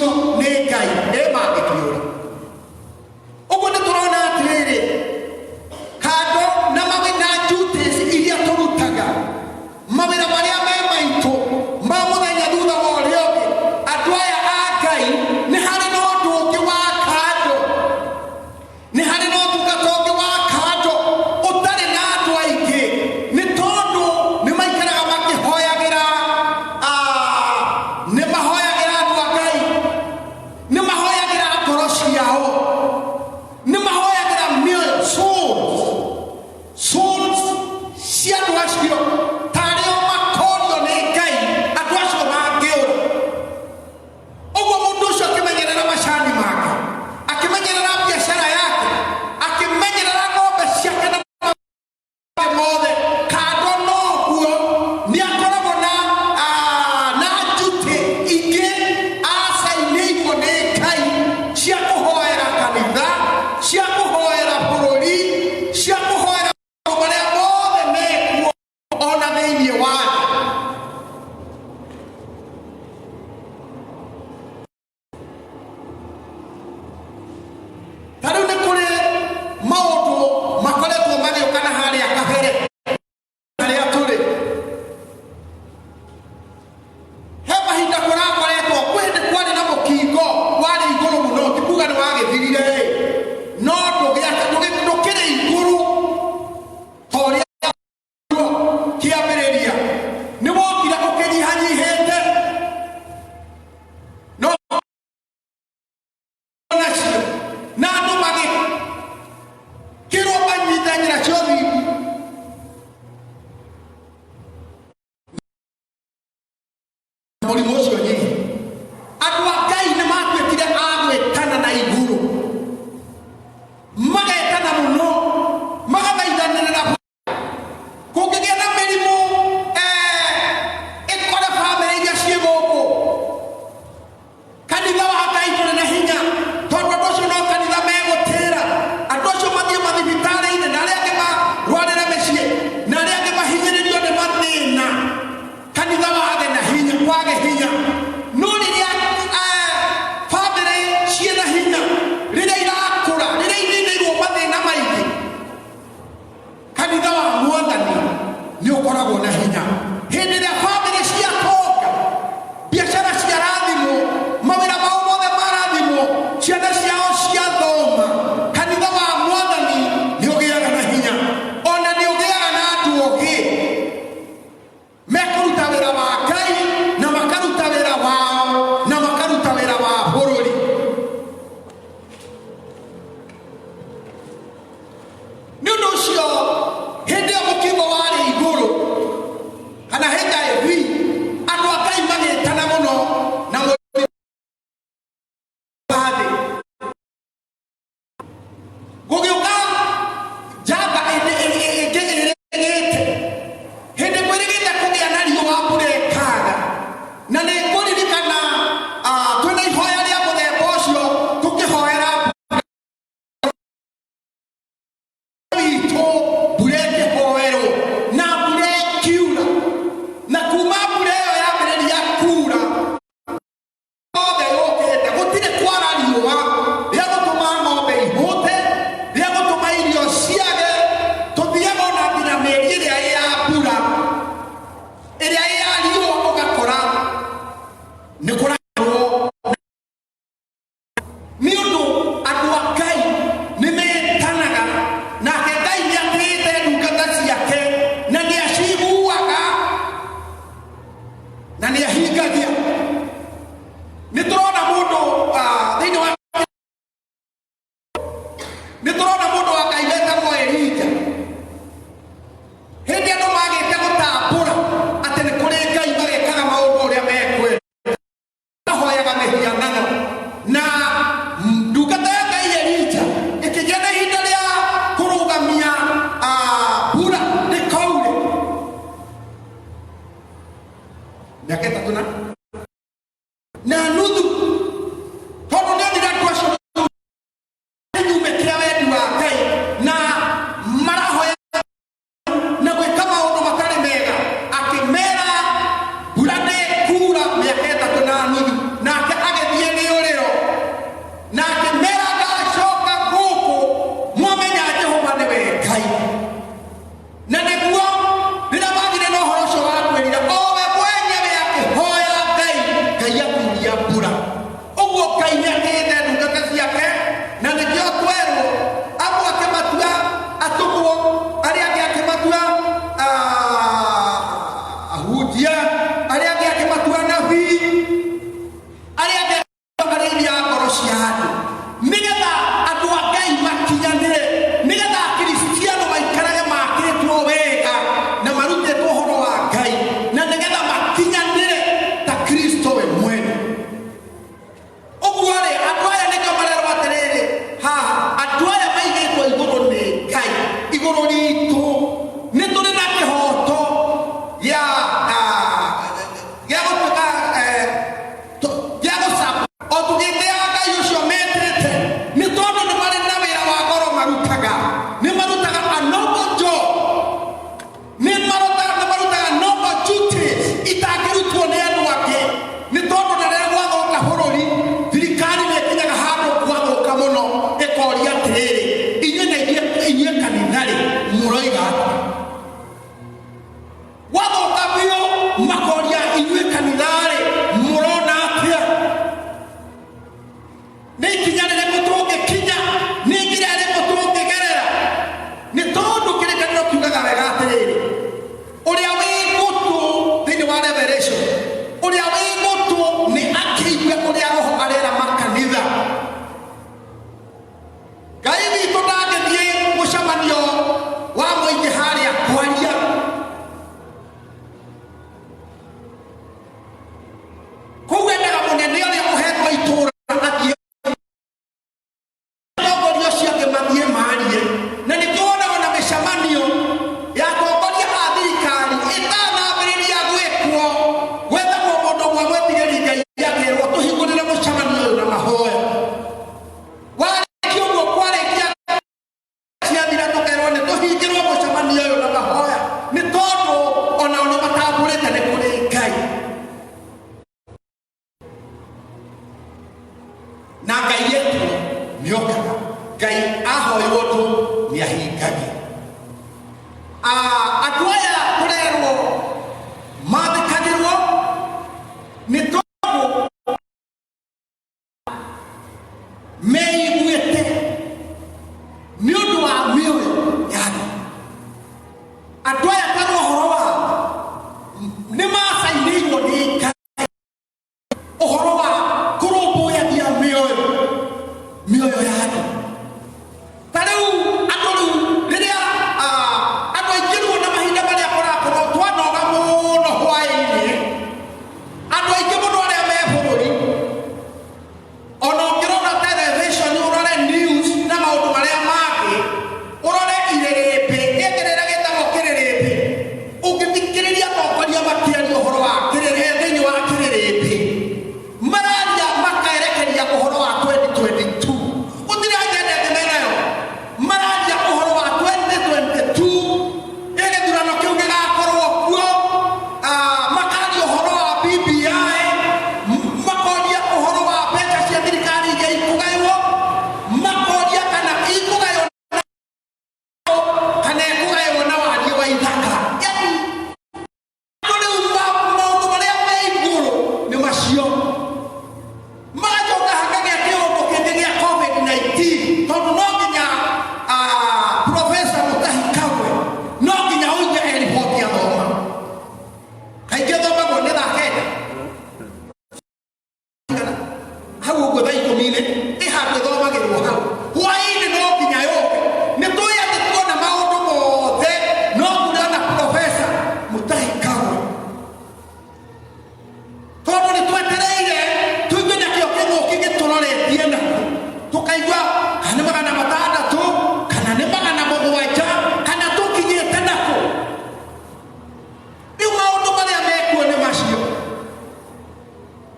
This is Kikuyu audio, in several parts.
icio nĩ Ngai ĩ mangĩkĩũra. Ũguo nĩ tũrona atĩrĩrĩ, kando na mawĩra duties iria tũrutaga, mawĩra marĩa me maitũ ma mũthenya thutha wa ũrĩa ũngĩ, andũ aya a Ngai nĩ harĩ na ũndũ ũngĩ wa kando, nĩ harĩ na ũtungata ũngĩ wa kando ũtarĩ na andũ aingĩ, nĩ tondũ nĩ maikaraga makĩhoyagĩra, nĩ mahoyagĩra andũ a Ngai, nĩ mahoyagĩra ngoro ciao, nĩ mahoyagĩra mĩoyo, souls, souls cia andũ acio, tarĩ o makorio nĩ Ngai andũ acio mangĩũra. Ũguo mũndũ ũcio akĩmenyerera macani make, akĩmenyerera biacara yake, akĩmenyerera ng'ombe ciake na mothe, kando noguo nĩ akoragwo na na njutĩ ingĩ acainĩirwo nĩ Ngai cia kũhoera kanitha, cia kũhoera bũrũri, cia kũhoera maũndũ marĩa mothe mekuo ona thĩinĩ wa thĩ. Ta rĩu nĩ kũrĩ maũndũ makoretwo magĩũka na harĩa kabere harĩa tũrĩ, he mahinda kũrakoretwo kwĩ hĩndĩ kwarĩ na mũkingo warĩ igũrũ mũno, ti kuga nĩ wagĩthirire ĩ, no ndũkĩrĩ igũrũ ta ũrĩa kĩambĩrĩria nĩ wokire ũkĩnyihanyihĩte, no nacio na andũ magĩkĩrwo manyite njĩra cia ũthingu. Mũrimũ ũcio nyihi, andũ a Ngai nĩ matuĩkire a gwĩtana na igũrũ, magetana mũno, magathaithanĩrĩra kũngĩgĩa na mĩrimũ ĩkore bamĩrĩ iria ciĩ gũkũ. Kanitha wa Ngai ndũrĩ na hinya, tondũ andũ acio no kanitha megũtĩra, andũ acio mathiĩ mathibitarĩ-inĩ, na arĩa angĩ marwarĩre mĩciĩ, na arĩa angĩ mahinyĩrĩrio nĩ mathĩna. Kanitha wage na hinya, wage hinya. No rĩrĩa bamĩrĩ ciĩna hinya, rĩrĩa irakũra, rĩrĩa ininĩirwo mathĩna maingĩ, kanitha wa Mwathani nĩ ũkoragwo na hinya. Hĩndĩ ĩrĩa bamĩrĩ ciatonga, biacara ciarathimwo, mawĩra mao mothe marathimwo, ciana ciao ciathoma, kanitha wa Mwathani nĩ ũgĩaga na hinya, ona nĩ ũgĩaga na andũ ogĩ mekũruta wĩra wa Ngai na makaruta wĩra wao na makaruta wĩra wa bũrũri. Nĩ ũndũ ũcio hĩndĩ ĩyo mũkingo warĩ igũrũ kana HIV, andũ a Ngai magĩtana mũno na mũrimũ wa thĩ. Gũgĩũka njamba ĩngĩ ĩrĩgĩte hĩndĩ kwĩrĩgĩte kũgĩa na riũa, mbura ĩkaga. Na nĩ ngũririkana twĩna ihoya rĩa mũthemba ũcio tũkĩhoera witũ, mbura ĩkĩhoerwo na mbura ĩkiura, na kuma mbura ĩyo yambĩrĩria kura yothe yũkĩte gũtirĩ kwara riũa rĩa gũtũma ng'ombe ihũte, rĩa gũtũma cia andũ, nĩgetha andũ a Ngai makinyanĩre, nĩgetha Akristiano maikarage makĩtwo wega na marutĩtwo ũhoro wa Ngai, na nĩgetha makinyanĩre ta Kristo we mwene. Ũguo rĩ, andũ aya nĩkĩo marerwo atĩrĩrĩ haha, andũ aya maigĩtwo igũrũ nĩ Ngai, igũrũ ritũ, nĩ tũrĩ na kĩhoto gĩa gĩa gũtuĩka gĩa gũcaba o tũgĩtĩaga Ngai ũcio metĩte, nĩ tondũ nĩ marĩ na wĩra wa goro marutaga, nĩ marutaga a noble job, nĩ marutaga noble duties itangĩrutwo nĩ andũ angĩ, nĩ tondũ na rĩrĩa gwathũka bũrũri, thirikari nĩ ĩkinyaga handũ gwathũka mũno ĩkoria atĩrĩrĩ, inyuĩ na inyuĩ kanitha rĩ, mũroiga atĩa? Gwathũka biũ makoria, inyuĩ kanitha rĩ, mũrona atĩa? Nĩ ikinya rĩrĩkũ tũngĩkinya? Nĩ njĩra ĩrĩkũ tũngĩgerera? Nĩ tondũ kĩrĩkanĩro kiugaga wega atĩrĩrĩ, ũrĩa wĩ gũtũ, thĩinĩ wa Revelation, ũrĩa wĩ gũtũ nĩ akĩigue ũrĩa Roho arera makanitha. Ngai witũ ndangĩthiĩ mũcemanio wa mũingĩ harĩa kwaria. Kũu endaga mũnene ũrĩa ũhetwo itũũra athiĩ, atongoria ũcio angĩ mathiĩ marie. Na nĩkĩo wonaga na mĩcemanio ya atongoria a thirikari ĩtanambĩrĩria gwĩkwo, gwethagwo mũndũ ũmwe mwĩtigĩri Ngai akerwo, "Tũhingũrĩre mũcemanio ũyũ na mahoya." Warĩkia ũguo, kwarĩkia ciathira, tũkerwo nĩ tũhingĩrwo mũcemanio ũyũ na mahoya, nĩ tondũ onao nĩ matambũrĩte nĩ kũrĩ Ngai. Na Ngai yetu nĩokaga, Ngai ahoywo ũndũ nĩ ahingagia. Andũ aya kũrerwo mathĩkagĩrwo nĩ tondũ meiguĩte nĩ ũndũ wa mĩoyo ya andũ. Andũ aya kwerwo ũhoro wao nĩ macainĩirwo nĩ Ngai ũhoro wa kũrũmbũyagia mĩoyo ya andũ. Ta rĩu andũ rĩu rĩrĩa andũ aingĩ rĩu na mahinda marĩa kũrakorwo twanoga mũno hwaĩ-inĩ, andũ aingĩ mũno arĩa me bũrũri, ona ũngĩrora television, ũrore news na maũndũ marĩa mangĩ, ũrore irĩrĩmbĩ gĩkĩrĩra gĩtagwo kĩrĩrĩmbĩ, ũngĩthikĩrĩria atongoria makĩaria ũhoro wa kĩrĩrĩ thĩinĩ wa kĩrĩrĩmbĩ, mararia makaerekeria ũhoro wa 2022. Gũtirĩ agenda ĩngĩ menayo, mararia ũhoro wa 2022, ĩ gĩthurano kĩu gĩgakorwo kuo. Makaria ũhoro wa BBI, makoria ũhoro wa mbeca cia thirikari iria ikũgaywo, makoria kana ikũgaywo kana ĩkũgaywo na wariĩ wa ithaka. Yani andũ rĩu maũndũ marĩa me igũrũ nĩ macio. Magacoka hakagĩa kĩũndũ kĩngĩ gĩa COVID-19, tondũ no nginya Professor Mutahi Kagwe no nginya ũigue e riboti athoma. Kaingĩ thomagwo nĩ thaa 9 hau ũguo, thaa 10 ĩ handũ ĩthomagĩrwo hau hwaĩ-inĩ, no nginya yũke. Nĩ tũĩ atĩ tuona maũndũ mothe no tũrĩona Professor Mutahi Kagwe, tondũ nĩ twetereire tũigue nakĩo kĩng'ũki gĩtũroretie naku, tũkaigua kana nĩ 600 kana nĩ 700 kana tũkinyĩte naku. Rĩu maũndũ marĩa mekuo nĩ macio.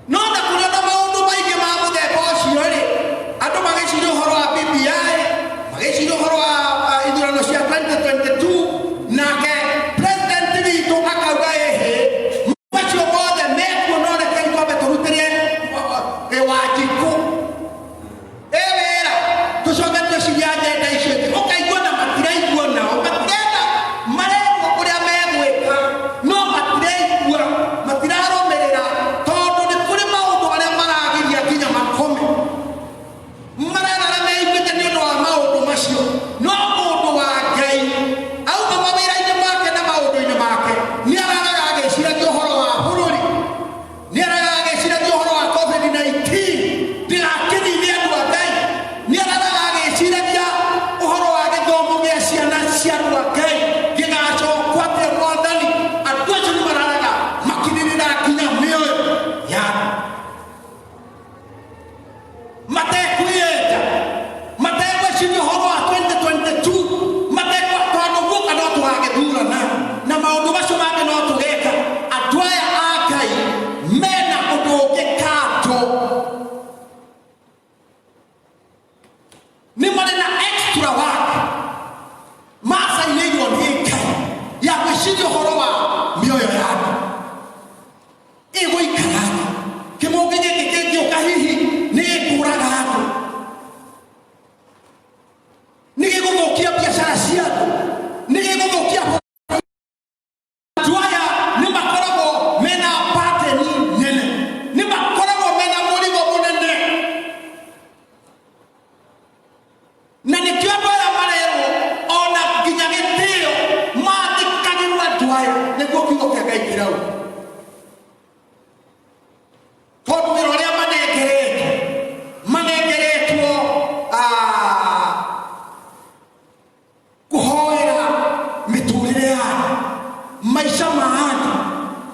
No na kũrĩ na maũndũ maingĩ ma mũthemba ũcio rĩ, andũ magĩciria ũhoro wa Nĩ marĩ na extra work macainĩirwo nĩ Ngai ya gwĩciria ũhoro wa mĩoyo ya andũ ĩgũikara atĩa. Kĩmũngĩ gĩkĩ kĩngĩũka hihi nĩ gĩkũraga andũ, nĩ gĩgũthũkia biacara cia andũ, nĩ gĩgũthũkia andũ. Aya nĩ makoragwo mena pateni nene, nĩ makoragwo mena mũrigo mũnene, na nĩkĩo andũ aya marerwo ona nginya gĩtĩo mathikagĩrwo andũ aya, nĩguo kiugo kĩa Ngai kĩrauga, tondũ wĩra ũrĩa manengeretwo kũhoera mĩtũrĩre ya andũ, maica ma andũ,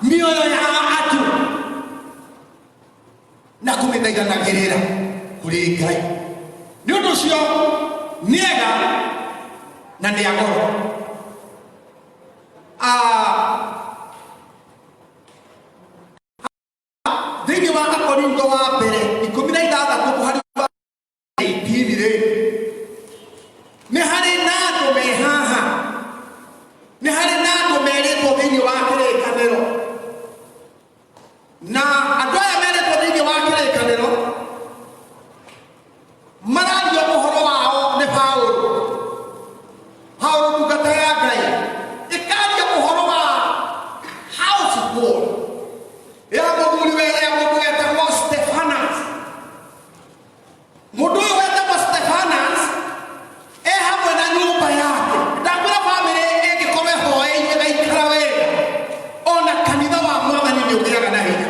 mĩoyo ya andũ, na kũmĩthaithanagĩrĩra kũrĩ Ngai. Nĩ ũndũ ũcio nĩ ega na nĩ agoro. Thĩinĩ wa Akorintho wa mbere 16 mũhari wa 18 rĩ, nĩ harĩ na andũ me haha, nĩ harĩ na andũ merĩtwo thĩinĩ wa kĩrĩkanĩro, na andũ aya merĩtwo thĩinĩ wa kĩrĩkanĩro marario ũhoro wao nĩ Paulo. Paulo ndungata ya Ngai ĩkaria ũhoro wa household ya mũthuri we ya mũndũ wetagwo Stephanas. Mũndũ ũyũ wetagwo Stephanas e hamwe na nyũmba yake. Ndakwĩra bamĩrĩ ĩngĩkorwo ĩhoeire ĩgaikara wega, ona kanitha wa Mwathani nĩ ũgĩaga na hinya.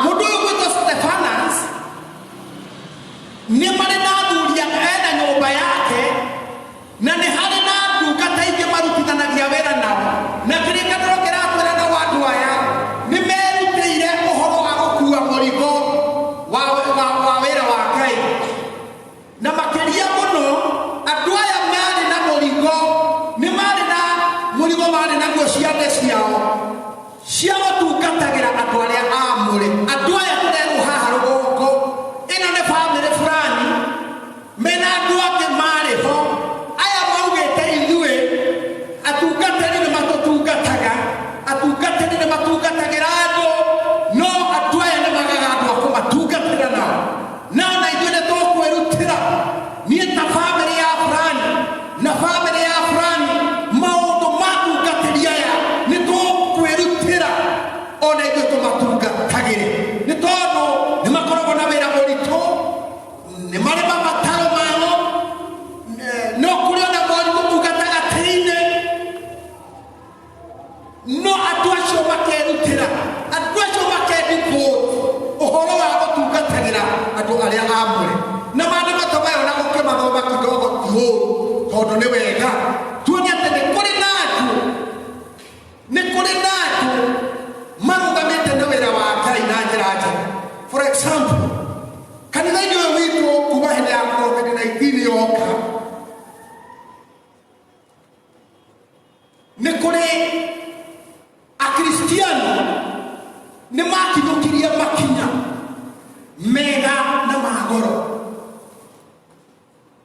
Mũndũ ũyũ gwĩtwo Stephanas nĩ marĩ na athuri ena nyũmba yake, na nĩ harĩ na ndungata ingĩ marutithanagia wĩra nao, na kĩrĩkanĩro kĩratwĩra nao andũ aya nĩ merutĩire ũhoro wa gũkua mũrigo wa wĩra wa Ngai. Na makĩria mũno andũ aya marĩ na mũrigo, nĩ marĩ na mũrigo marĩ naguo ciande ciao cia gũtungatagĩra andũ arĩa aamũre. Andũ aya tũrerwo haha rũgongo, ĩno nĩ bamĩrĩ fulani mena andũ angĩ marĩ ho. Aya maugĩte ithuĩ atungatĩri nĩ matũtungataga, atungatĩri nĩ matungatagĩra andũ, no andũ aya nĩ magaga andũ a kũmatungatĩra nao, na ona ithuĩ nĩ tũkwĩrutĩra. Niĩ ta bamĩrĩ ya fulani na bamĩrĩ ya fulani, maũndũ ma tungatĩri aya nĩ tũkwĩrutĩra ona ithuĩ tũmatungatagĩre, nĩ tondũ nĩ makoragwo na wĩra mũritũ, nĩ marĩ mabataro mao, no kũrĩ ona moritũ gatagatĩ-inĩ, no andũ acio makerutĩra, andũ acio makedivoti ũhoro wa gũtungatagĩra andũ arĩa aamũre. Na maandĩko ta maya ona gũkĩmathoma kidogo ti ũru, tondũ nĩ wega tuone atĩ nĩ kũrĩ na andũ, nĩ kũrĩ na andũ marũgamĩte na wĩra wa Ngai na njĩra njega. For example, kanitha-inĩ ũyũ witũ kuma hĩndĩ ya COVID-19 yoka, nĩ kũrĩ Akristiano nĩ makinyũkirie makinya mega na ma goro.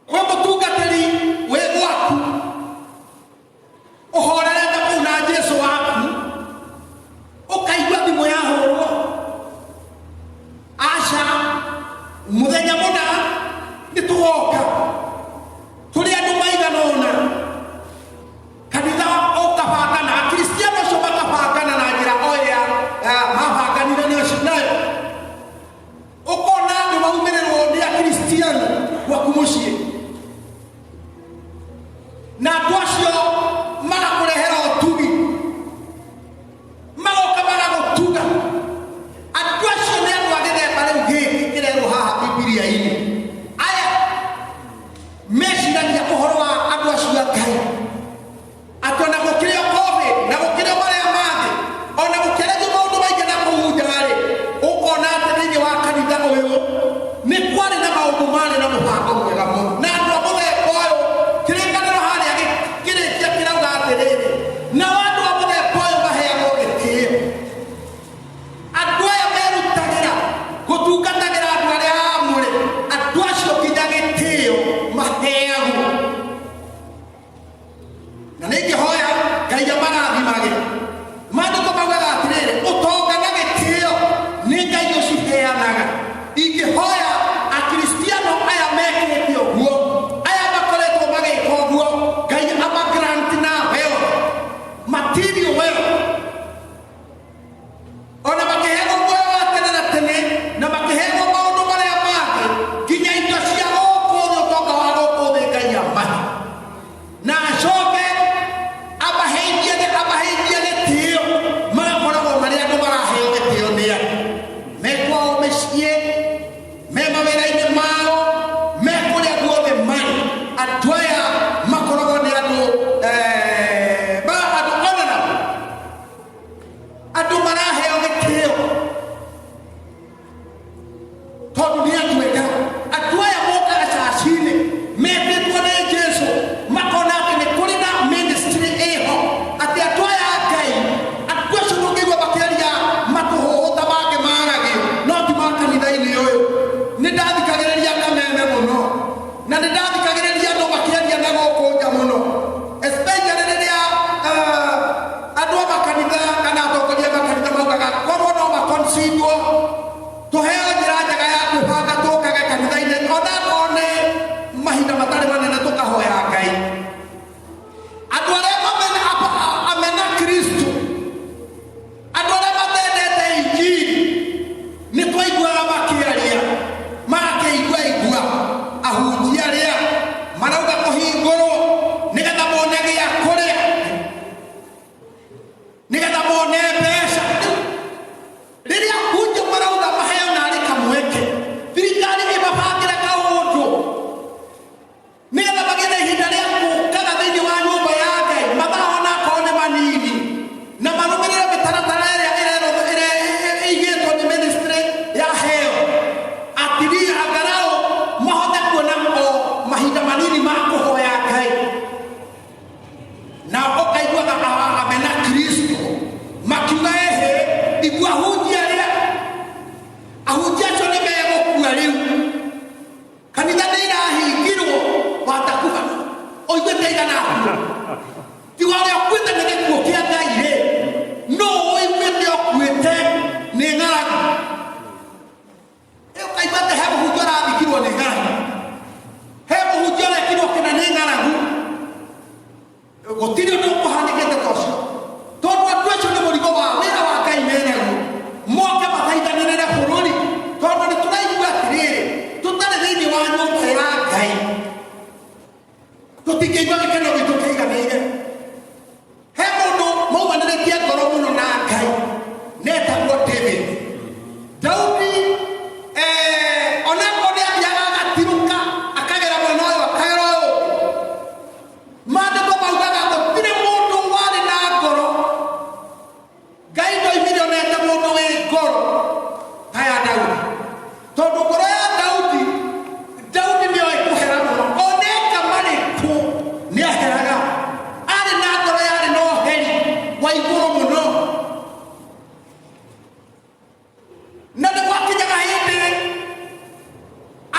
Kwĩ mũtungatĩri wĩ gwaku ũhorerete kũu na Jesu waku, ũkaigua thimũ yahũrwo, aca, mũthenya mũna nĩ tũgoka tũrĩ andũ maigana ũna. Kanitha ũkabangana, Akristiano acio makabangana na njĩra o ĩrĩa mabanganire nayo. Ũkona nĩ waumĩrĩrwo nĩ Akristiano gwaku mũciĩ, na andũ acio magakũrehera ũtugi, magoka magagũtuga. Andũ acio nĩ andũ a gĩthemba rĩu gĩkĩ kĩrerwo haha Bibilia-inĩ. Aya Ingĩhoya Akristiano aya mekĩte ũguo, aya makoretwo magĩka ũguo, Ngai amagrant na wealth, material wealth, ona makĩheagwo muoyo wa tene na tene na makĩheagwo maũndũ marĩa mangĩ, nginya indo cia gũkũ thĩ, ũtonga wa gũkũ thĩ, Ngai amahe na acoke amaheithie amaheithie gĩtĩo, magakoragwo marĩ andũ maraheo gĩtĩo nĩ andũ me kwao mĩciĩ, me mawĩra-inĩ mao, me kũrĩa guothe marĩ. Andũ aya makoragwo nĩ andũ andũ honorable, andũ maraheo gĩtĩo tondũ nĩ andũ ega. Andũ aya mokaga caci-inĩ metĩtwo nĩ Jesu, makona atĩ nĩ kũrĩ na ministry ĩho, atĩ andũ aya a Ngai, andũ acio ndũngĩigua makĩaria matũhũhũ ta mangĩ maragio, no ti ma kanitha-inĩ ũyũ. Nĩ ndathikagĩrĩria kameme mũno na nĩ ndathikagĩrĩria andũ makĩaria na gũkũ nja mũno, especially rĩrĩa andũ a makanitha kana atongoria a makanitha maugaga korwo no makonsidwo tũheo njĩra njega ya kwĩbanga tũkage kanitha-inĩ onakorwo nĩ mahinda matarĩ manene tũkahoya Ngai. Andũ arĩa amena Kristo, andũ arĩa matendete injiri, nĩ twaiguaga makĩaria magakĩigua igua ahunjia arĩa marauga kũhingũrwo nĩgetha mone gĩa kũrĩa, nĩgetha mone mbeca. Rĩu, rĩrĩa ahunjia marauga maheo narĩ kamweke, thirikari ĩmabangĩre kaũndũ nĩgetha magĩe na ihinda rĩa gũkaga thĩinĩ wa nyũmba ya Ngai mathaa onakorwo nĩ manini, na marũmĩrĩre mĩtaratara ĩrĩa ĩigĩtwo nĩ ministry ya heo atiri angarao mahote kuona o mahinda manini ma kũhoya Ngai. Na ũkaiguaga amena Kristo makiuga, ehe, igua ahunjia arĩa, ahunjia acio nĩ megũkua rĩu, kanitha nĩ irahingirwo, watakuba ũiguĩte igana akuo, tiga ũrĩa ũkuĩte nĩ gĩkuũ kĩa Ngai rĩ, no ũiguĩte ũkuĩte nĩ ng'aragu. Ĩ ũkaigua atĩ he mũhunjia ũrathikirwo nĩ ng'aragu, he mũhunjia ũrekirwo kĩna nĩ ng'aragu. Gũtirĩ ũndũ ũkũhanĩkĩte ta ũcio, tondũ andũ acio nĩ mũrigo wa wĩra wa Ngai menaguo, moke mathaithanĩrĩre bũrũri, tondũ nĩ tũraigua atĩrĩrĩ, tũtarĩ thĩinĩ wa nyũmba ya Ngai tũtingĩigua gĩkeno gitũ kĩiganĩire. He mũndũ maumanĩrĩtie ngoro mũno na Ngai netagwo David, Daudi. Onakorwo nĩ athiaga agatirũka, akagera mwena ũyũ, akagera ũyũ ũngĩ, maandĩko maugaga gũtirĩ mũndũ warĩ na ngoro, Ngai ndoimire onete mũndũ wĩ ngoro ta ya Daudi, tondũ ngoro ya Daudi, Daudi nĩoĩ kũhera mũno, oneka marĩkũ nĩ aheraga. Arĩ na ngoro yarĩ na ũheri wa igũrũ mũno, na nĩ gwakinyaga hĩndĩ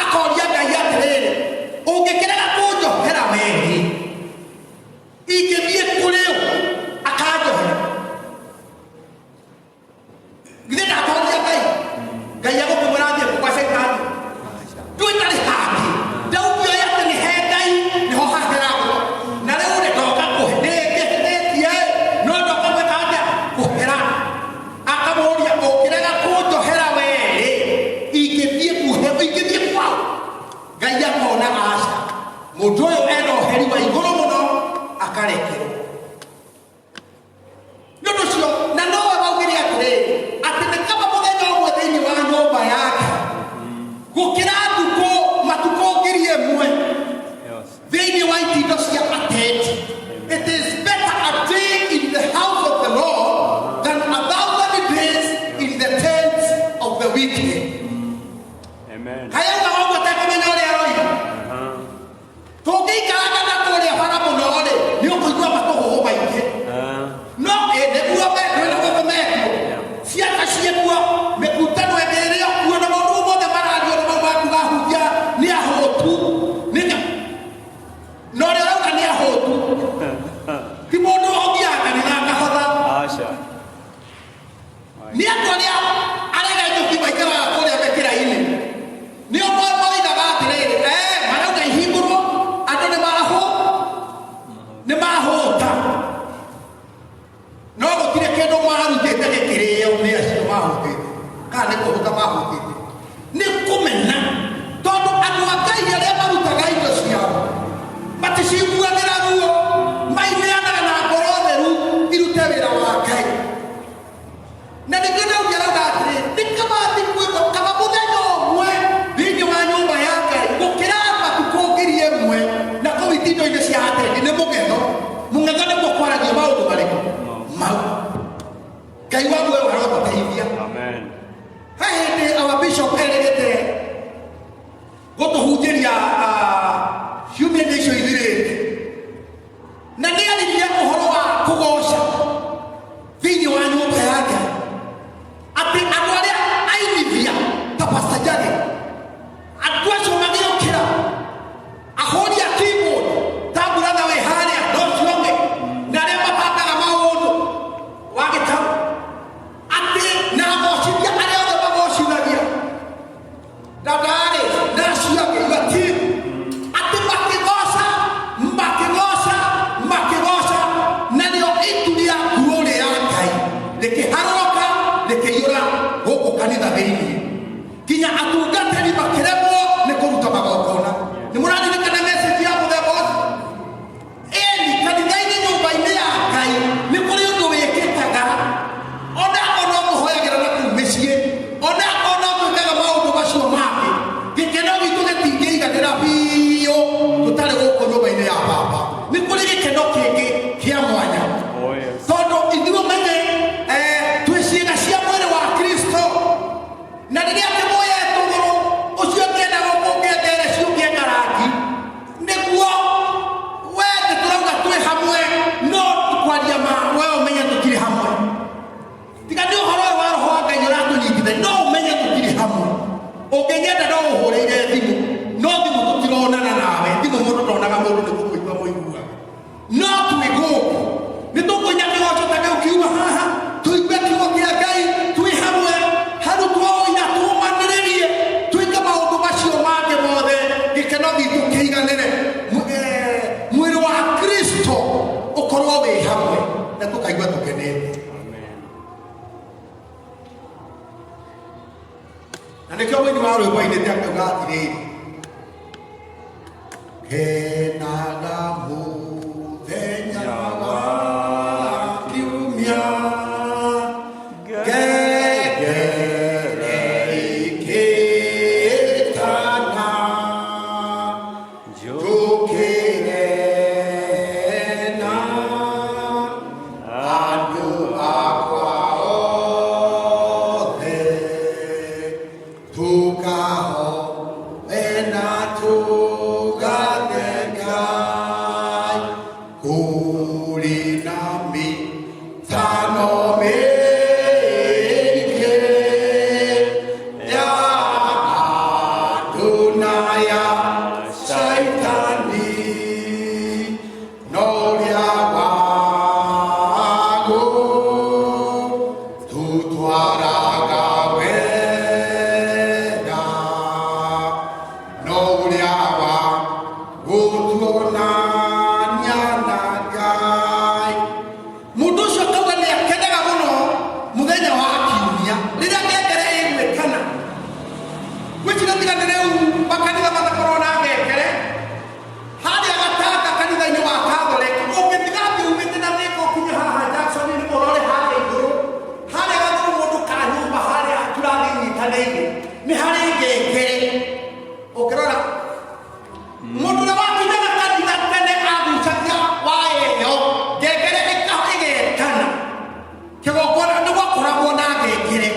akoria Ngai atĩrĩrĩ, ũngĩkĩrega kũnjohera wee, ingĩthiĩ kũrĩ ũ akanjohera? Githĩ ndatoria Ngai? Ngai agũkĩmwĩra athiĩ kwa Caitani, ndwĩtarĩ hangĩ. Daudi oĩ atĩ nĩ he Ngai nĩho haheragwo, na rĩu rĩ, ndoka kũhe ndĩngĩhĩtĩtie, no ndoka gwĩka atĩa? Kũhera. Akamũria, ũngĩrega kũnjohera werĩ, ingĩthiĩ kuhe, ingĩthiĩ kwao? Ngai akona aca, mũndũ ũyũ ena ũheri wa igũrũ mũno, akarekerwo. Nĩ ũndũ ũcio na nowe waugire atĩrĩrĩ, atĩ nĩ kaba mũthenya ũmwe thĩinĩ wa nyũmba ya Ta Pastor Njagi, andũ acio magĩũkĩra, ahũri a keyboard ta brother wĩ harĩa na ũcio ũngĩ na arĩa mabangaga maũndũ wa gĩtarũ, atĩ na agocithia arĩa othe magocithagia dadarĩ na acio angĩ, your team, atĩ makĩgoca, makĩgoca, makĩgoca, narĩo itu rĩa glory ya Ngai rĩkĩharũrũka rĩkĩiyũra gũkũ kanitha thĩinĩ nginya atungatĩri makĩremwo nĩ kũruta magongona. Nĩ mũraririkana message ya mũthemba ũcio? Ĩni, kanitha-inĩ, nyũmba-inĩ ya Ngai nĩ kũrĩ ũndũ wĩkĩkaga, ona akorwo no mũhoyagĩra na kũu mĩciĩ, ona akorwo no twĩkaga maũndũ macio mangĩ, gĩkeno gitũ gĩtingĩiganĩra biũ tũtarĩ gũkũ nyũmba-inĩ ya baba. Nĩ kũrĩ gĩkeno kĩngĩ kĩa mwanya. Oh, yes. Tondũ ithuĩ ũmenye twĩ ciĩga cia mwĩrĩ wa Kristo, na rĩrĩa kĩmũye tũgũrũ ũcio ũngĩenda gũkũngengere ciũke ngarangi nĩguo we nĩ tũrauga twĩ hamwe, no kwaria ma we ũmenye tũtirĩ hamwe, tiga nĩ ũhoro ũyũ wa roho wa Ngai ũratũnyitithania. No ũmenye tũtirĩ hamwe. Ũngĩnyenda no ũhũrĩire thimũ, no thimũ tũtironana nawe. Thimũ mũndũ ndonaga mũndũ, nĩ kũmũigua mũiguaga. No twĩ gũkũ nĩ tũkũinya kĩgoco ta kĩu kiuma haha, tũigue kiugo kĩa Ngai twĩ hamwe, harutwo ũira, tũmanĩrĩrie, twĩke maũndũ macio mangĩ mothe, gĩkeno gitũ kĩiganĩre. Mwĩrĩ wa Kristo ũkorwo wĩ hamwe na tũkaigua tũkenete. Amen. Na nĩkĩo mũini wa rwĩmbo ainĩte akauga atĩrĩrĩ, kenaga mũthenya wa kiumia, ngengere ĩgĩtana, njũkĩre na andũ akwa othe, tukahoe na tugathe Ngai, kũrĩ na mĩtano mĩingĩ ya andũ na ya Shaitani, no ũrĩa wago tutwaraga wega, no ũrĩa wa gũtuonania na Ngai. Mũndũ ũcio akauga nĩ akenaga mũno mũthenya wa kiumia rĩrĩa ngengere ĩgwĩkana. Gwĩciria tiga nĩ rĩu makanitha matakorwo na ngengere. Harĩa Gatanga kanitha-inĩ wa Catholic, ũngĩtiga atĩ umĩte na Thĩka ũkinye haha Jackson-inĩ ũrore harĩa igũrũ, harĩa gathũrũ mũndũ ka nyũmba, harĩa tũrathiĩ nyitanĩire, nĩ harĩ ngengere. Ũngĩrora mũndũ ũrĩa wakinyaga kanitha tene agucagia waya ĩyo, ngengere ĩgetana kĩgongona, nĩ gwakoragwo na ngengere.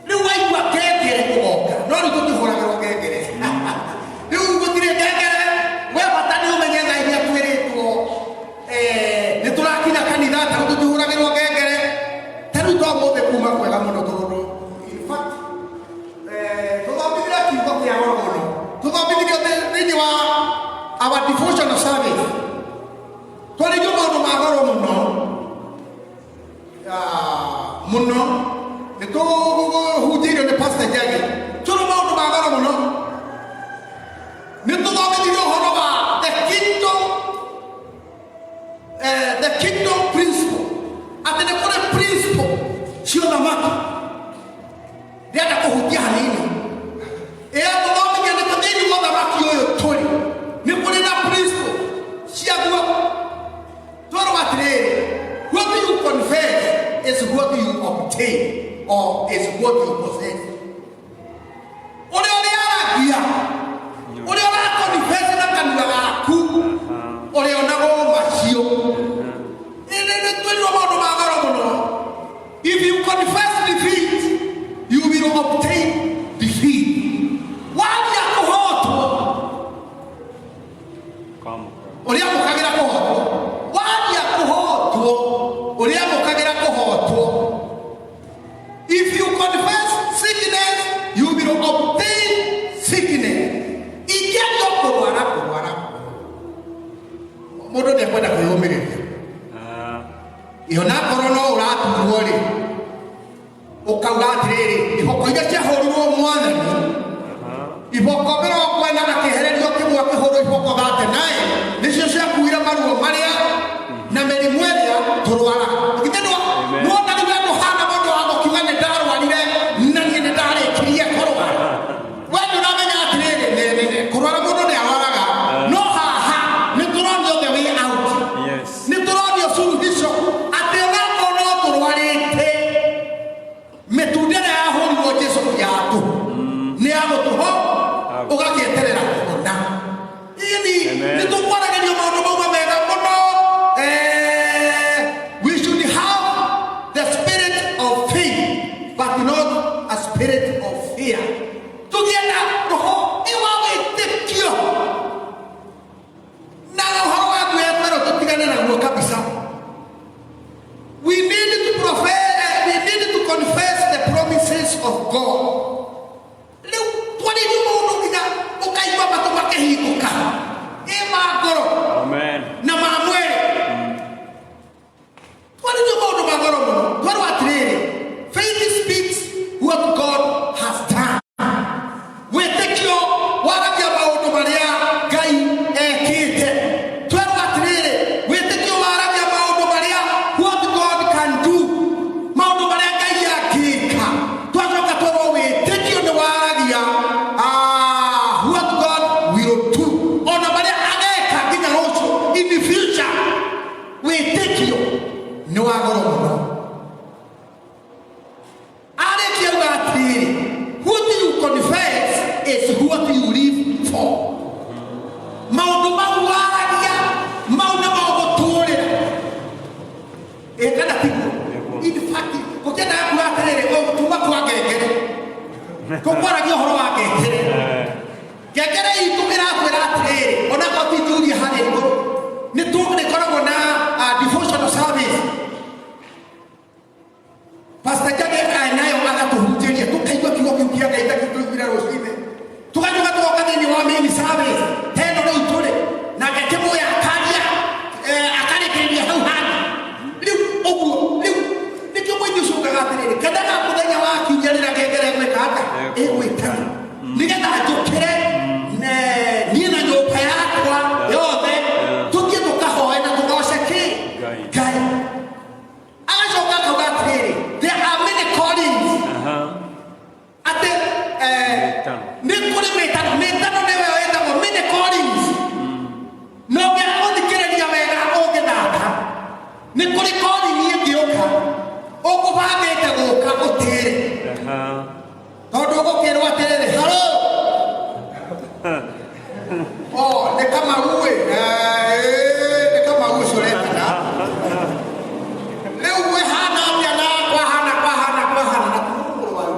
Rĩu waigua ngengere ũgoka, no rĩu tũtihũragĩrwo ngengere, rĩu gũtirĩ ngengere. We bata nĩ ũmenye thaa iria twĩrĩtwo nĩ tũrakinya kanitha. Ta rĩu tũtihũragĩrwo ngengere. Ta rĩu to mũthĩ kuma kwega mũno, tondũ in fact tũthomithire kiugo kĩa goro mũno, tũthomithirio thĩinĩ wa our devotional service, twarĩrio maũndũ ma goro mũno. Ah, mũno nĩ tũhunjĩirio nĩ Pastor Njagi tũrĩ maũndũ ma goro mũno. Nĩ tũthomithirio ũhoro wa the kingdom, the kingdom principle, atĩ nĩ kũrĩ principle cia ũthamaki. Ndĩrenda kũhutia hanini ĩyo tũthomithia nĩ thĩinĩ wa ũthamaki ũyũ tũrĩ, nĩ kũrĩ na principle ciaguo. Twerwo atĩrĩrĩ, what you confess is what you obtain or is what you possess. Ũrĩa ũrĩaragia, ũrĩa ũraconfess na kanua gaku, ũrĩonagwo macio. Nĩ twĩrirwo maũndũ ma goro mũno. If you confess defeat, you will obtain defeat. Waria kũhotwo, ũrĩa amũkagĩra kũhotwo. Waria kũhotwo, ũrĩa amũkagĩra kũhotwo. If you confess sickness spirit of fear. Tũgĩe na roho ĩ wa wĩtĩkio na ũhoro wa guoya twerwo tũtigane naguo kabisa. We need to profess, we need to confess the promises of God. Rĩu twarĩrio maũndũ nginya ũkaigua matũ makĩhingũka ĩ ma ngoro Amen. na ma mwĩrĩ. Twarĩrio maũndũ ma goro mũno. Twerwo atĩrĩrĩ, faith speaks what God has done. Wĩtĩkio waragia maũndũ marĩa Ngai ekĩte. Twerwo atĩrĩrĩ, wĩtĩkio waragia maũndũ marĩa what God can do, maũndũ marĩa Ngai angĩka. Twacoka twerwo wĩtĩkio nĩ waragia what God will do, ona marĩa ageka nginya rũciũ, in the future. Wĩtĩkio nĩ wa goro mũno. Arĩkia uga atĩrĩrĩ, what you confess is what you live for. Maũndũ mau waragia, mau nĩ maũgũtũrĩra. Ĩ kana tiguo? In fact, ũkĩendaga kuga atĩrĩrĩ, tuma kwa ngengere, tũkwaragia ũhoro wa ngengere. Ngengere itũ ĩrakwĩra atĩrĩrĩ, onakorwo ti njuria harĩa igũrũ, nĩ tũrĩkoragwo na devotional service. Pastor Jage nayo agatũhunjĩria, tũkaigua kiugo kĩu kĩa Ngai ta tũiguire rũcinĩ, tũgacoka tũgoka thĩinĩ wa main service teno rĩu tũrĩ nake kĩmũya akaria, akarĩkĩrĩria hau handũ. Rĩu ũguo rĩu nĩkĩo mũingĩ ũcio ugaga atĩrĩrĩ, kendaga mũthenya wa kiumia rĩrĩa ngengere ĩgwĩka atĩa, ĩgwĩtana, nĩgetha njũkĩre niĩ na nyũmba yakwa yothe tũthiĩ tũkahoe na tũgoce kĩ? Ngai. Ngai. Agacoka akauga atĩrĩrĩ, there are many callings. Atĩ Mĩtano. Nĩ kũrĩ mĩtano. Mĩtano nĩwe ĩtagwo many callings. Na ũngĩaga gũthikĩrĩria wega ũngĩthaka, nĩ kũrĩ calling ĩngĩũka ũkũbangĩte gũka ũtĩre, tondũ ũgũkĩrwo atĩrĩrĩ, haro o nĩ Kamau ĩ, nĩ Kamau ũcio ũretana rĩu kwĩhana atĩa na kwahana kwahana kwahana na mũrwaru.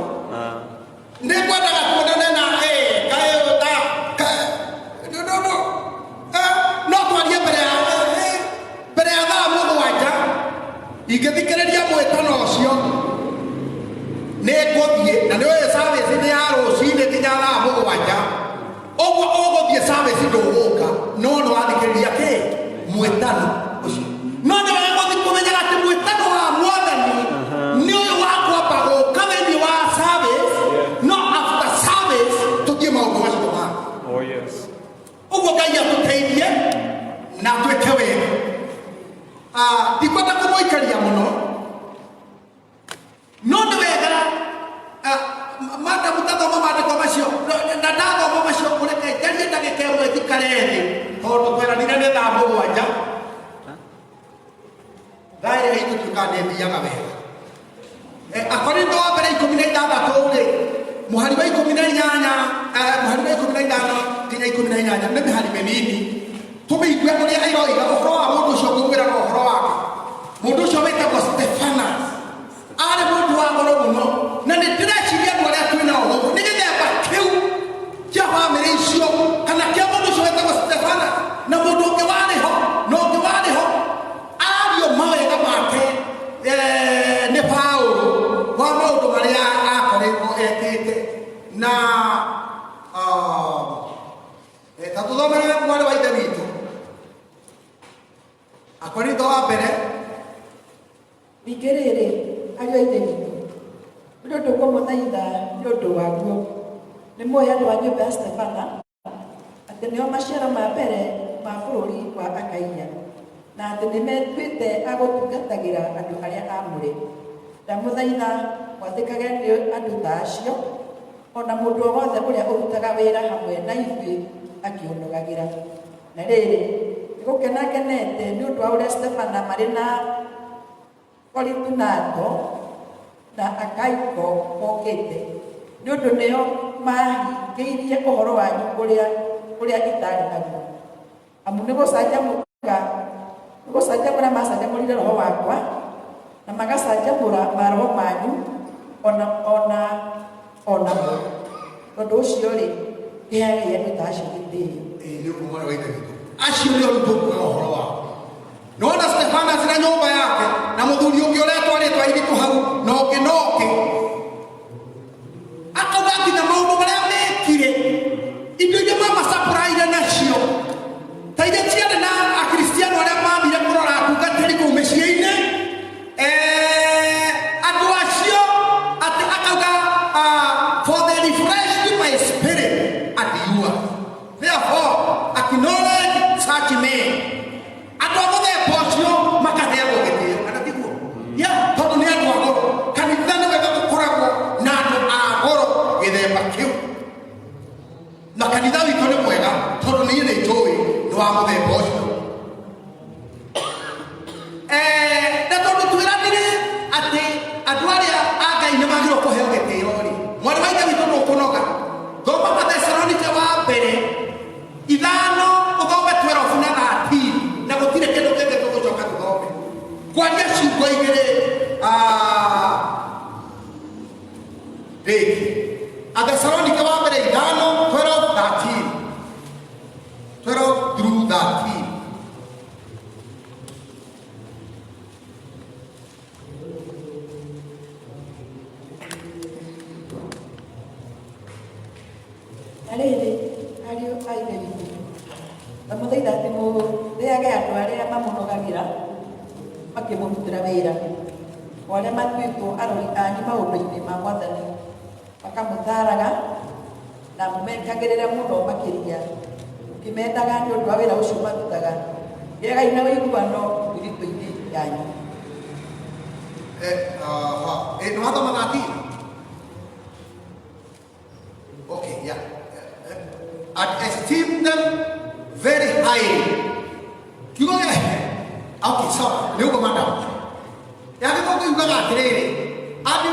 Nĩ ngwendaga tuonane na kaĩ ta no no no no twarie mbere ya thaa 7. Ingĩthikĩrĩria mwĩtano ũcio nĩ ngũthiĩ, na nĩ ũyũ service nĩ ya rũcinĩ nginya thaa 7. Ũguo ũgũthiĩ service ndũgũka, no nĩ wathikĩrĩria kĩ mwĩtano ũcio. No nĩ wega gũthiĩ kũmenyaga atĩ mwĩtano wa Mwathani nĩ ũyũ wa kwamba gũka thĩinĩ wa service, no after service tũthiĩ maũndũ macio mangĩ. Oh yes. Ũguo Ngai atũteithie na twĩke wega. Ndikwenda kũmũikaria mũno, no nĩ wega madam tathoma maandĩko macio. Na ndathoma macio, ũreke njarie ndagĩka 1 njikare thĩ, tondũ tweranire nĩ thaa 7. Thaa ĩrĩa itũ tuĩkaga nĩ ĩthiaga wega. Akorintho wa mbere 16 rĩ, mũhari wa 18, mũhari wa 15 nginya 18, nĩ mĩhari mĩnini. Tũmĩigue ũrĩa ĩroiga ũhoro wa mũndũ ũcio ngũmwĩraga ũhoro wake, mũndũ ũcio wĩtagwo Stefanas. Arĩ mũndũ wa goro mũno, na nĩ ndĩreciria andũ arĩa twĩ nao gũkũ nĩ gĩthemba kĩu kĩa bamĩrĩ icio kana kĩa mũndũ ũcio wĩtagwo Stefanas na mũndũ ũngĩ warĩ ho na ũngĩ warĩ ho ario mawega make nĩ Paulo wa maũndũ marĩa akoretwo ekĩte na ta tũthomere, mwarĩ wa ithe witũ, Akorintho wa mbere. Ningĩ rĩrĩ, ariũ a ithe witũ, nĩ ũndũ ngũmũthaitha nĩ ũndũ waguo, nĩ mũĩ andũ a nyũmba ya Stefana atĩ nĩo maciaro ma mbere ma bũrũri wa Akaia, na atĩ nĩ metuĩte a gũtungatagĩra andũ arĩa aamũre. Ndamũthaitha mwathĩkage nĩ andũ ta acio, ona mũndũ o wothe ũrĩa ũrutaga wĩra hamwe na ithuĩ akĩũnogagĩra. Na rĩrĩ, nĩ gũkena ngenete nĩ ũndũ wa ũrĩa Stefana marĩ na Foritunato na Akaiko mokĩte, nĩ ũndũ nĩo mahingĩirie ũhoro wanyu ũrĩa itarĩ naguo. Amu nĩ gũcanjamũka nĩ gũcanjamũra macanjamũrire roho wakwa na magacanjamũra maroho manyu ona ona. O namo. Tondũ ũcio-rĩ, kĩheagai andũ ta acio gĩtĩo. Ĩĩ, nĩ ũguo mwana wa ithe witũ acio nĩo rĩu tũkuga ũhoro wao nona Stefanas na nyũmba yake na mũthuri ũngĩ ũrĩa twarĩtwo airĩtu hau na ũngĩ na ũngĩ akauga nginya maũndũ marĩa mekire indo iria mamacapũraire nacio ta iria ciarĩ na akristiano arĩa mathire kũrora atungatĩri kũu mĩciĩ-inĩ. Andũ acio atĩ akauga, "For they refreshed my spirit and yours. Therefore acknowledge such men." Andũ a mũthemba ũcio makaheagwo gĩtĩo, kana tiguo? Ya tondũ nĩ andũ a goro. Kanitha nĩ wega gũkoragwo na andũ a goro gĩthemba kĩu, na kanitha witũ nĩ mwega tondũ niĩ nĩ njũĩ nĩ wa mũthemba ũcio. Na tondũ twĩranire atĩ andũ arĩa a Ngai nĩ magĩrĩirwo kũheo gĩtĩo rĩ, mwarĩ wa ithe witũ, ndũkũnoga, thoma Athesalonike wa mbere 5, ũthome 12 na 13, na gũtirĩ kĩndũ kĩngĩ tũgũcoka tũthome kwaria ciugo igĩrĩ. Rĩngĩ Athesalonike wa mbere 5, 12, 13, 12 through 13. Na rĩrĩ, ariũ a ithe witũ, ndamũthaitha atĩ mũthĩage andũ arĩa mamũnogagĩra makĩmũrutĩra wĩra, o arĩa matuĩtwo arori anyu maũndũ-inĩ ma Mwathani, makamũtaaraga, na mũmekagĩrĩre mũno makĩria, mũkĩmendaga nĩ ũndũ wa wĩra ũcio marutaga. Gĩagai na ũiguano thiritũ-inĩ yanyu. Aha. Nĩ wathoma 13? Okay, yeah. And esteem them very highly. Kiugo gĩa okay, so nĩ ũguo madam. Ya gĩthũngũ yugaga atĩrĩrĩ, and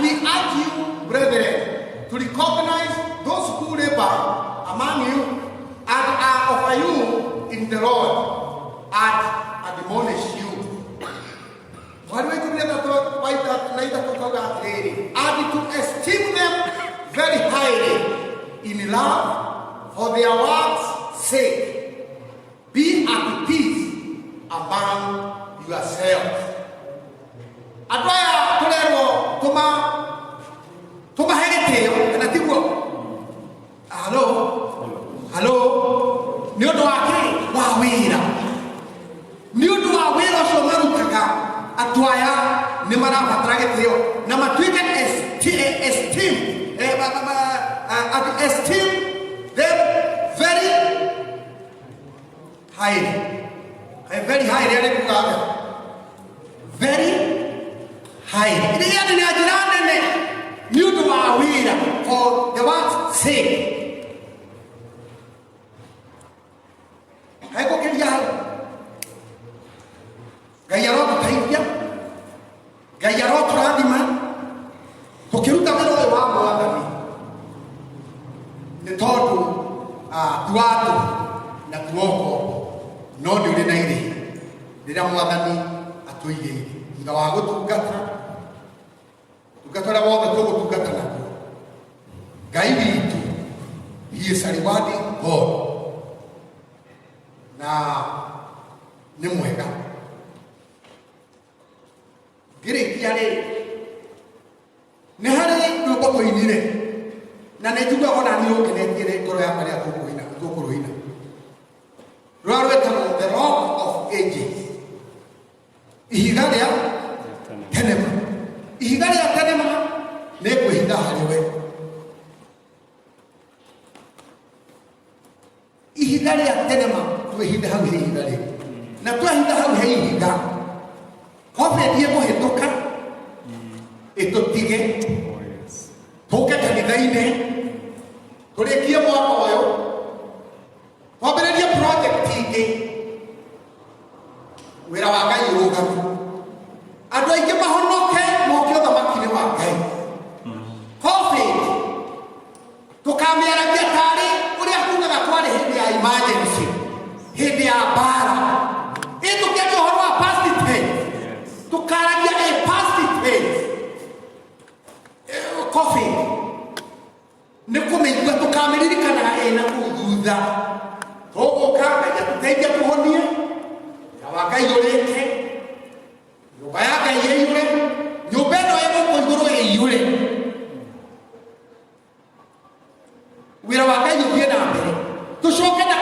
we urge you, brethren, to recognize those who labor among you and are of you in the Lord and admonish you. Mwari wa 13 wa 33 kauga atĩrĩrĩ, and to esteem them very highly in love for their work's sake. Be at peace among yourselves. Andũ aya tũrerwo tũmahe gĩtĩo, kana tiguo? Halo, halo. Nĩ ũndũ wa kĩ? Wa wĩra, nĩ ũndũ wa wĩra ũcio marutaga. Andũ aya nĩ marabatara gĩtĩo na matuĩke esteem, and esteem them very highly. Very highly arĩ kuga atĩa? Very highly rĩrĩa nĩ na njĩra nene nĩ ũndũ wa wĩra, for the work's sake. Haigũkĩria hau. Ngai arotũteithia, Ngai arotũrathima tũkĩruta wĩra ũyũ wa Mwathani, nĩ tondũ ti wa tũhũ na ti wa ũkombo, no nĩ ũrĩ na irĩhi rĩrĩa Mwathani atũigĩire thutha wa gũtungata ũtungata ũrĩa wothe tũgũtungata naguo. Ngai witũ, he is a rewarding God na nĩ mwega. Ngĩrĩkia rĩ, nĩ harĩ rwĩmbo tũinire na nĩ njiguaga ona niĩ rũngenetie rĩ ngoro yakwa rĩrĩa tũkũina tũkũrũina, rũrĩa rwĩtagwo "The Rock of Ages", ihiga rĩa tenema. Ihiga rĩa tenema nĩ ngwĩhitha harĩ we, ihiga rĩa tenema. Twĩhithe hau he ihiga rĩu, na twehitha hau he ihiga, COVID ĩkũhĩtũka ĩtũtige. Oh, yes. Tũke kanitha-inĩ, tũrĩkie mwaka ũyũ, twambĩrĩrie project ingĩ, wĩra wa Ngai ũrũgame, andũ aingĩ mahonoke moke ũthamaki-inĩ wa Ngai. COVID tũkamĩaragia tarĩ ũrĩa tugaga kwarĩ hĩndĩ ya emergency, hĩndĩ ya mbara. Ĩ tũkĩaria ũhoro wa past tense, Yes. tũkaragia a past tense. COVID Tũkũmĩigua tũkamĩririkanaga ĩna kũu thutha. Tũgũka Ngai atũteithie tũhonie, wĩra wa Ngai ũrĩke, nyũmba ya Ngai ĩiyũre, nyũmba ĩno ĩ gũkũ igũrũ ĩiyũre, wĩra wa Ngai ũthiĩ na mbere. Tũcoke na